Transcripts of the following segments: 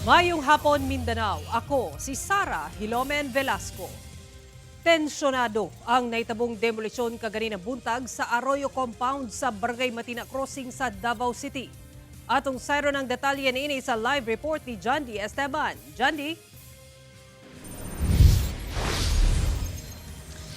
Mayong hapon, Mindanao. Ako si Sara Hilomen Velasco. Tensyonado ang naitabong demolisyon kaganinang buntag sa Arroyo Compound sa Barangay Matina Crossing sa Davao City. Atong sayro ng detalye niini sa live report ni John D. Esteban. John D.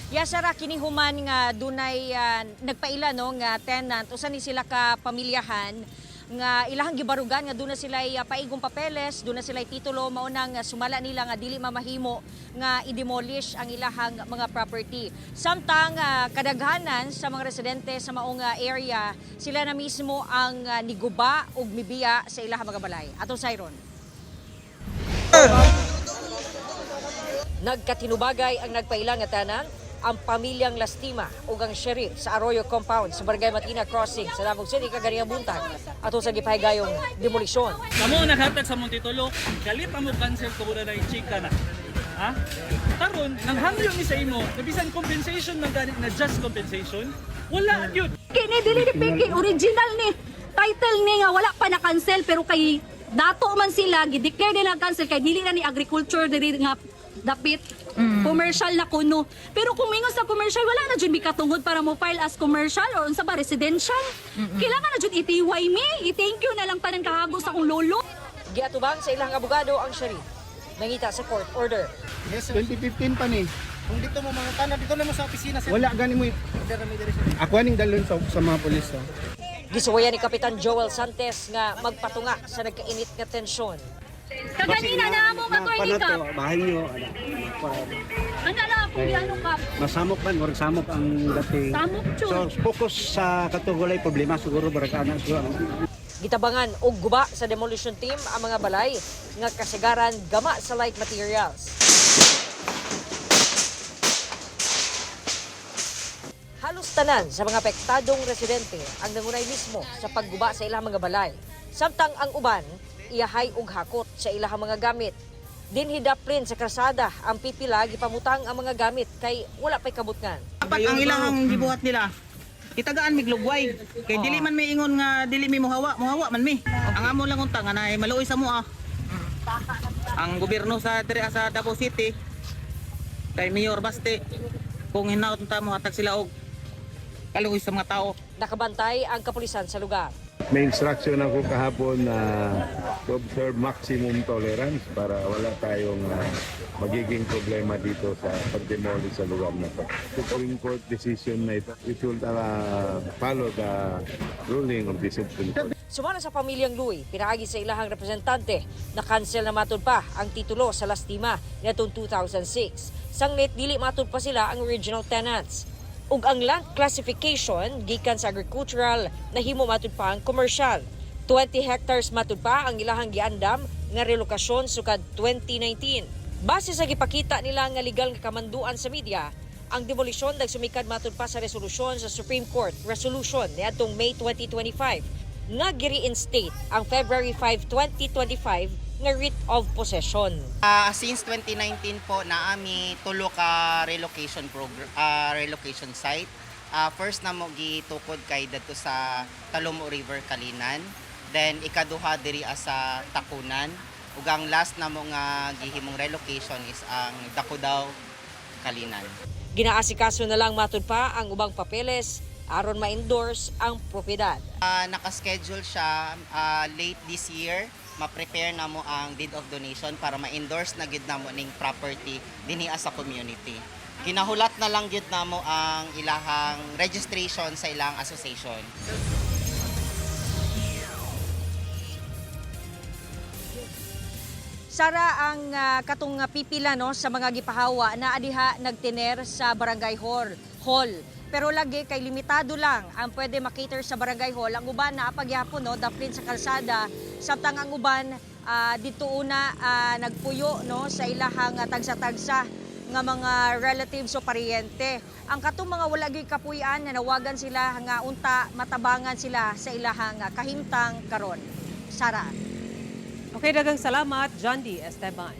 Yes, Sara, kini human nga dunay nagpaila, no, nga tenant, usa ni sila ka pamilyahan nga ilahang gibarugan nga duna sila paigong papeles, duna sila titulo, mao nang sumala nila nga dili mamahimo nga i-demolish ang ilahang mga property. Samtang kadaghanan sa mga residente sa maong area, sila na mismo ang niguba ug mibiya sa ilahang mga balay. Atong sayron. Nagkatinubagay ang nagpaila nga tanan, ang pamilyang Lastima ug ang sheriff sa Arroyo Compound sa Barangay Matina Crossing sa Davao City kaganinang buntag ato sa gipahigayong demolisyon. Kamo ang naghatag sa mong titulo, galit ang mo cancel tungod na yung chika na. Ha? Karon, nang hangyo mi sa imo, na bisan compensation man gani na just compensation, wala gyud. Kini dili ni Pinky original ni title ni nga wala pa na cancel, pero kay dato man sila gi-declare nila cancel kay dili na ni agriculture diri nga dapit, commercial na kuno. Pero kung mingon sa commercial, wala na jud mi katungod para mo file as commercial or unsa ba, residential. Kailangan na jud itiway mi, i-thank you na lang tanan kahago sa akong lolo. Giatubang sa ilang abogado ang sheriff. Nangita sa court order. Yes, sir. 2015 pa ni. Kung dito mo mga tanan, dito na mo sa opisina, sir. Wala gani mo. Order na mi diri, sir. Ako aning dalon sa mga pulis. Oh. Gisuwayan ni Kapitan Joel Santos nga magpatunga sa nagkainit nga tensyon. Kaganina na mo attorney ka. Bahay nyo, ano, Ano na akong giano ka? masamok man, murag samok ang dating. Samok jud. So, focus sa katong walay problema siguro, barag ana siguro. Gitabangan og guba sa demolition team ang mga balay nga kasagaran gama sa light materials. Halos tanan sa mga apektadong residente ang nangunay mismo sa pagguba sa ilang mga balay. Samtang ang uban, iyahay og hakot sa ilang mga gamit. Dinhi daplin sa krasada ang pipila gipamutang ang mga gamit kay wala pay kabutngan. Dapat ang ilahang gibuhat nila, itagaan mig lugway. Kay dili man may ingon nga dili mi mohawa, mohawa man mi. Ang amo lang unta nga naay maluoy sa mua. Ang gobyerno sa diri sa Davao City kay Mayor Baste, kung hinaot ta mo hatag sila og kaluoy sa mga tao. Nakabantay ang kapulisan sa lugar. May instruction ako kahapon na to observe maximum tolerance para wala tayong magiging problema dito sa pag-demolish sa lugar na to. Supreme Court decision na ito, it will follow the ruling of the Supreme Court. Sumala sa pamilyang Louie, pinaagi sa ilahang representante, na-cancel na matud pa ang titulo sa Lastima niadtong 2006. Sanglit dili matud pa sila ang original tenants. Ug ang land classification gikan sa agricultural nahimo matud pa ang commercial. 20 hectares matud pa ang ilahang giandam nga relokasyon sukad 2019. Base sa gipakita nila nga legal nga kamanduan sa media, ang demolisyon nagsumikad matud pa sa resolusyon sa Supreme Court Resolution niadtong May 2025 nga gi-reinstate ang February 5, 2025 nga writ of possession. Since 2019 po naami tulo ka relocation program, relocation site. First na mo gitukod kay dadto sa Talomo River, Kalinan. Then ikaduha diri sa Takunan. Ug ang last na mo nga gihimong relocation is ang Dakudaw, Kalinan. Ginaasikaso na lang matud pa ang ubang papeles aron ma-endorse ang propiedad. Nakaschedule siya late this year, ma-prepare na mo ang deed of donation para ma-endorse na gid namo ning property dinhi sa community. Ginahulat na lang gid namo ang ilahang registration sa ilang association. Sara, ang katong pipila, no, sa mga gipahawa na adiha nagtiner sa barangay hall. Pero lagi kay limitado lang ang pwede makater sa barangay hall. Ang uban na pagyapon, no, daplin sa kalsada, samtang ang uban dito una nagpuyo, no, sa ilahang tagsa-tagsa nga mga relatives o pariente. Ang katong mga wala gyud kapuy-an, nanawagan sila nga unta matabangan sila sa ilahang kahimtang karon. Sara. Okay, daghang salamat, John D. Esteban.